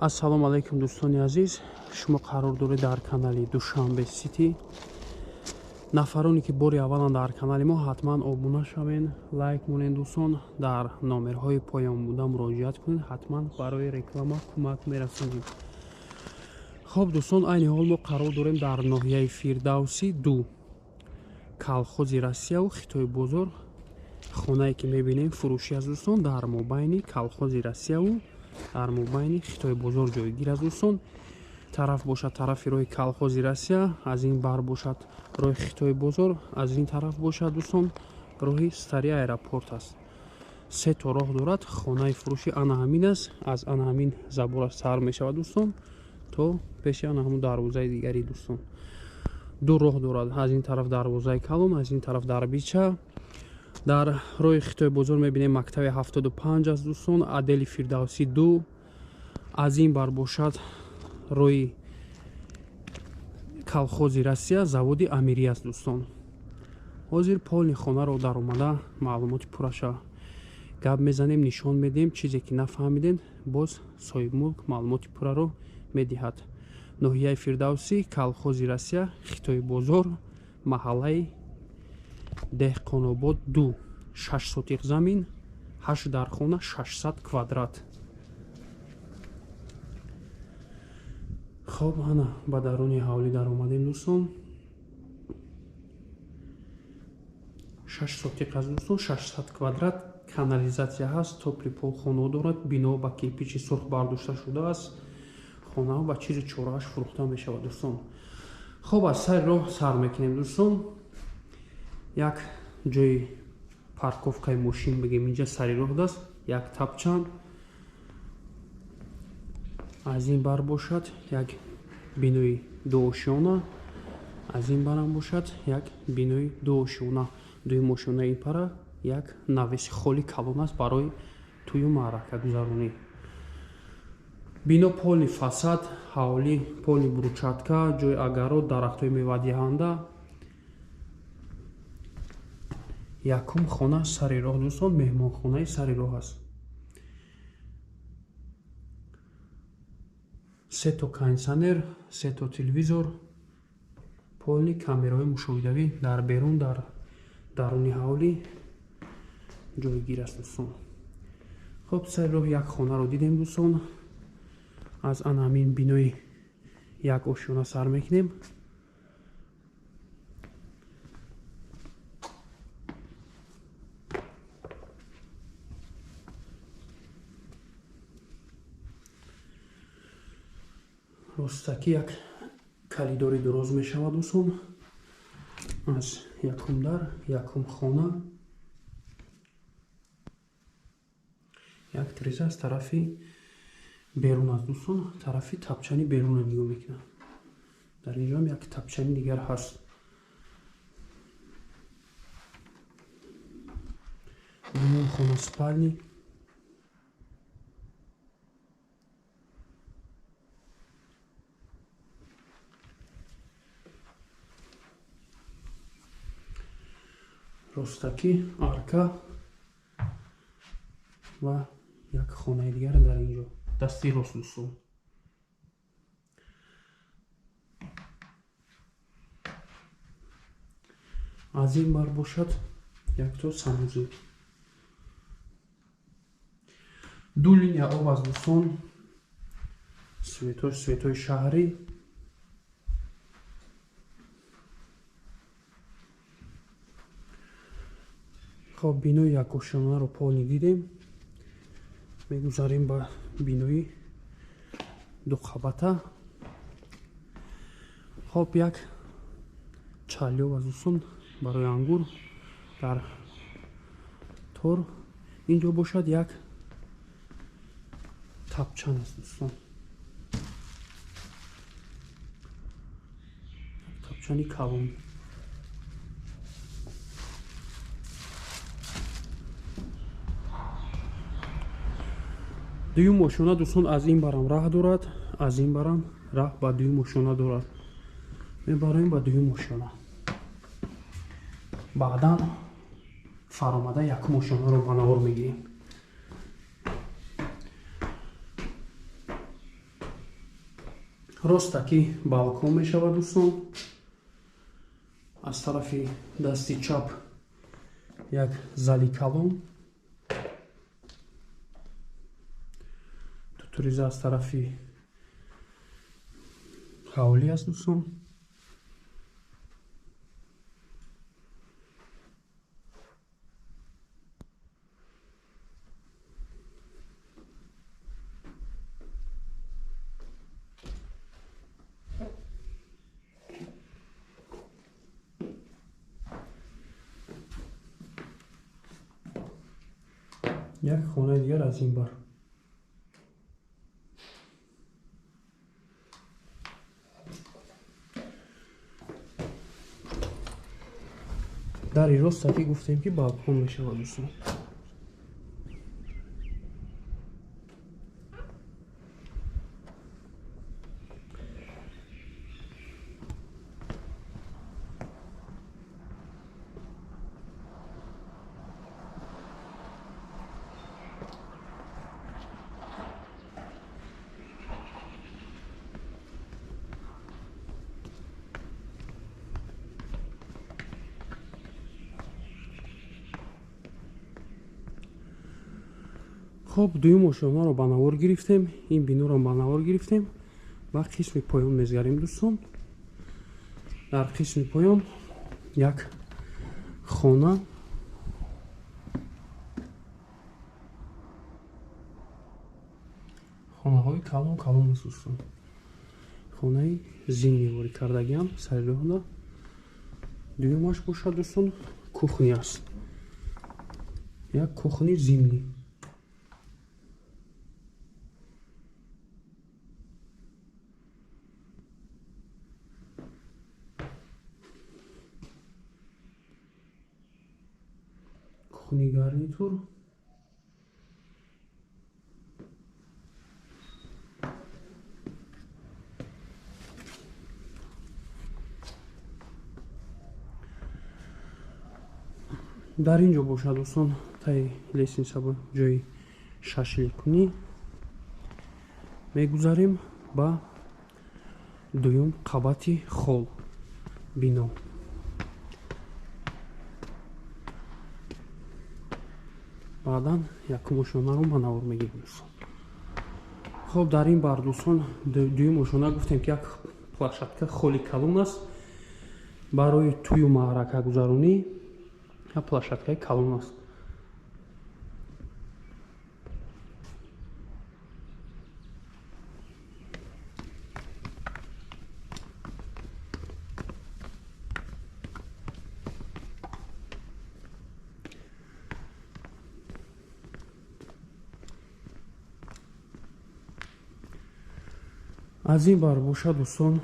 Ассалому алайкум, дӯстони азиз. Шумо қарор доред дар канали Душанбе Сити. Нафароне ки бори аввалан дар канали мо, ҳатман обуна шавен, лайк монед, дӯстон. Дар номерҳои поён буда муроҷиат кунед, ҳатман барои реклама кӯмак мерасонем. Хоб, дӯстон, айни ҳол мо қарор дорем дар ноҳияи Фирдавсӣ 2, колхози Россияву Хитои бозор. Хонае ки мебинем, фурӯшӣ аст, дӯстон, дар мобайни колхози Россияву дар мобайни Хитои бозор ҷойгир аст, дӯстон. Тараф бошад тарафи роҳи колхози Россия, аз ин бар бошад роҳи Хитои бозор, аз ин тараф бошад, дӯстон, роҳи стари аэропорт аст. Се то роҳ дорад. Хонаи фурӯшӣ ана ҳамин аст, аз ана ҳамин забора сар мешавад, дӯстон, то пеши ана ҳамун дарвозаи дигари, дӯстон. Ду роҳ дорад: аз ин тараф дарвозаи калон, аз ин тараф дарбича. Дар роҳи Хитои бозор мебинем, мактаби 75 аст, дӯстон, отдели Фирдавсӣ 2. Аз ин бар бошад роҳи колхози Россия, заводи Амирӣ аст, дӯстон. Ҳозир полный хонаро даромада маълумоти пурраша гап мезанем, нишон медиҳем. Чизе ки нафаҳмидем, боз соҳибмулк маълумоти пурраро медиҳад. Ноҳияи Фирдавсӣ, колхози Россия, Хитои бозор, маҳаллаи Деҳқонобод 2, 6 сотиқ замин, 8 дархона, 600 квадрат. Хоб, ана ба даруни ҳавлӣ даромадем, дӯстон. 6 сотиқ аст, дӯстон, 600 квадрат, канализатсия ҳаст, тёплый пол хонаҳо дорад. Бино ба кирпичи сурх бардошта шудааст. Хонаҳо ба чизи чорааш фурӯхта мешавад, дӯстон. Хоб, аз сари роҳ сар мекунем, дӯстон. Як ҷои парковкаи мошин бигем, инҷа сари роҳ даст, як тапчан. Аз ин бар бошад як бинои дуошёна, аз ин барам бошад як бинои дуошёна. Дуюм ошёнаи ин пара як навеси холи калон аст барои тӯю маъракагузаронӣ. Бино полный фасад, ҳавлӣ полный брусчатка, ҷои огород, дарахтҳои мевадиҳанда. Якум хона сари роҳ, дӯстон, меҳмонхонаи сари роҳ аст. Се то кондитсионер, се то телевизор, полный камераҳои мушоҳидавӣ дар берун, дар даруни ҳавлӣ ҷойгир аст, дӯстон. Хоб, сари роҳ як хонаро дидем, дӯстон. Аз ана ҳамин бинои як ошёна сар мекунем. Ростакӣ як калидори дуроз мешавад, дӯстон. Аз якум дар, якум хона, як тиреза аз тарафи берун аст, дӯстон, тарафи тапчани берунро нигоҳ мекунад. Дар инҷоам як тапчани дигар ҳаст. Дуюм хона спальни. Ростакӣ арка ва як хонаи дигар дар инҷо дасти рост, дӯстон. Аз ин бар бошад якто санузел. Ду линия об аст, дӯстон. Светош светои шаҳрӣ. Хоб, бинои якошонаро полный дидем. Мегузарем ба бинои дуқабата. Хоб, як чалёв аз, дӯстон, барои ангур дар тор. Инҷо бошад як тапчан аст, дӯстон, тапчани калон. Дуюм ошёна, дӯстон, аз ин барам раҳ дорад, аз ин барам раҳ ба дуюм ошёна дорад. Мебароем ба дуюм ошёна, баъдан фаромада якум ошёнаро ба навор мегирем. Ростаки балкон мешавад дӯстон. Аз тарафи дасти чап як зали калон, тутуриза аз тарафи ҳавлӣ аст дӯстон. Як хонаи дигар аз ин бар. Дари ростаки гуфтем ки балкон мешавад дӯстон. Хоб, дуюм ошёнаро ба навор гирифтем, ин биноро ба навор гирифтем ва қисми поён мезгарем дӯстон. Дар қисми поён як хона, хонаҳои калон калон аст дӯстон. Хонаи зимниворӣ кардагиам сари роҳда. Дуюмаш бошад дӯстон кухни аст, як кухни зимний. Кухни гарнитур. Дар ин ҷо бошад дӯстон таи лестница бо ҷои шашликкунӣ мегузарем ба дуюм қабати хол бино. Баъдан якум ошонаро ба навор мегирем дӯстон. Хоб, дар ин бар дӯстон дуюм ошона гуфтем ки як площадка холи калон аст барои тӯю маъракагузаронӣ, як площадкаи калон аст. Аз ин бар бошад дӯстон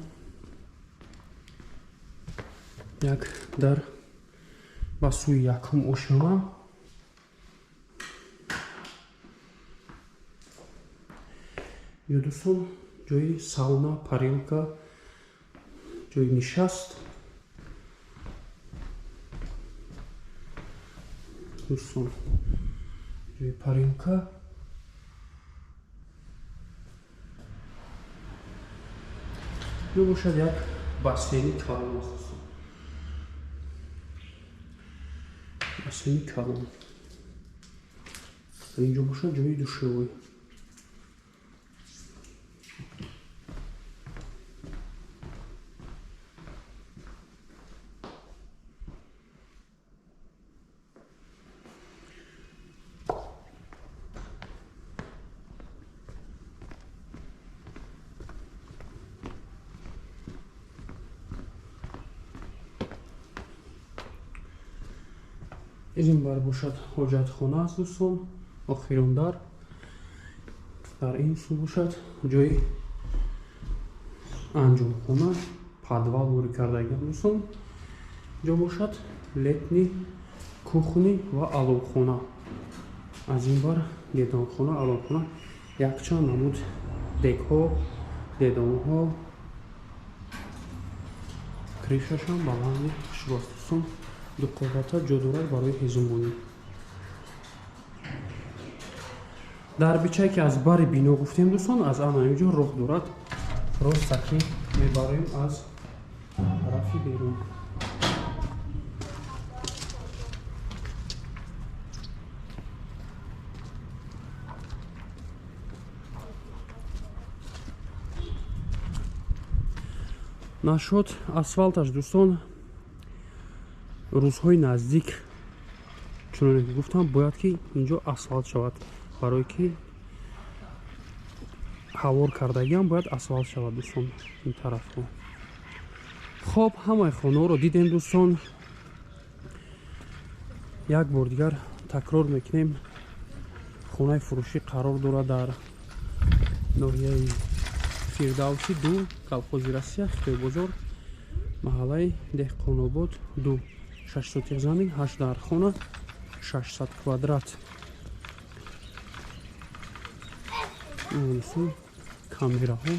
як дар ба сӯи якум ошёна. Ё дӯстон ҷои сауна, парилка, ҷои нишаст. Дӯстон ҷои парилка. Ё бошад як бассейни калон аст. Бассейни калон. Инҷо бошад ҷои душевой. Из ин бар бошад ҳоҷатхона аст дӯстон. Охирон дар ин сӯ бошад ҷои анҷомхона, подвал ворид кардагиам дӯстон. Ҷо бошад летни кухни ва аловхона. Аз ин бар дедонхона, аловхона, якчанд намуд дегҳо, дедонҳо. Кришашам баланди хушрӯ аст дӯстон. Ду қабата ҷо дорад барои ҳезумонӣ. Дар бичае ки аз бари бино гуфтем дӯстон, аз ана ин ҷо роҳ дорад Ростаки мебароем аз тарафи берун. Нашуд асфалташ дӯстон, рӯзҳои наздик чуноне ки гуфтам, бояд ки инҷо асфалт шавад, барое ки ҳавор кардагиам бояд асфалт шавад дӯстон ин тарафҳо. Хоб, ҳамаи хонаҳоро дидем дӯстон. Як бор дигар такрор мекунем, хонаи фурӯшӣ қарор дорад дар ноҳияи Фирдавсӣ 2, колхози Россия, Хитойбозор, маҳаллаи Деҳқонобод 2, 6 сотих замин, 8 дархона, 600 квадрат. Камераҳо,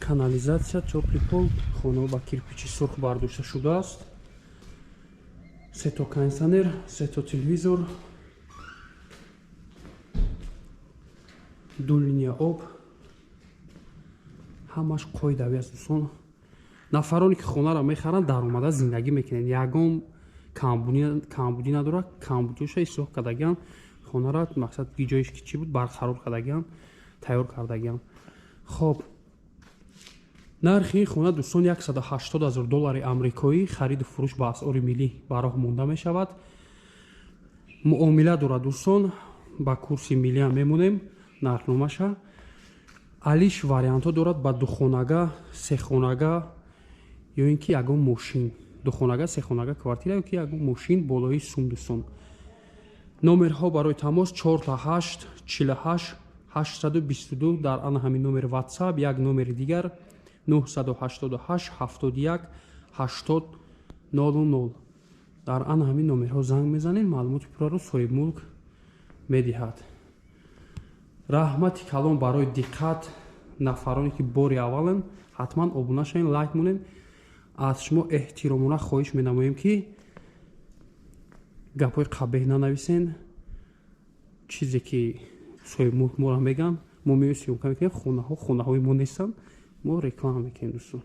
канализатсия, тёплый пол, хона ба кирпичи сурх бардошта шудааст, сето кондиционер, сето телевизор, 2 линия об, ҳамаш қоидави аст дӯстон. Нафароне ки хонаро мехаранд, даромада зиндагӣ мекунанд, ягон камбудӣ надорад, камбудиша ислоҳ кардагиан, хонара мақсад ҷоиш ки чӣ буд барқарор кардагиан, тайёр кардагиан. Хоб, нархи ин хона дӯстон 180 000 доллари амрикоӣ, хариду фурӯш ба асъори миллӣ ба роҳ монда мешавад. Муомила дорад дӯстон, ба курси миллиам мемонем нархномаша. Алиш вариантҳо дорад ба духонага, сехонага ё ин ки ягон мошин. Духонага, сехонага, квартира ё ки ягон мошин болои сум дӯстон. Номерҳо барои тамос 48 48 822, дар ана ҳамин номер WhatsApp, як номери дигар 988 71 80 00. Дар ана ҳамин номерҳо занг мезанед, маълумоти пурраро соҳибмулк медиҳад. Раҳмати калон барои диққат. Нафароне ки бори авваланд, ҳатман обуна шавед, лайк монед. Аз шумо эҳтиромона хоҳиш менамоем ки гапҳои қабеҳ нанависен. Чизе ки соҳибмулк моро мегӯянд, мо меоем съёмка мекунем, хонаҳо хонаҳои мо нестанд, мо реклама мекунем дӯстон.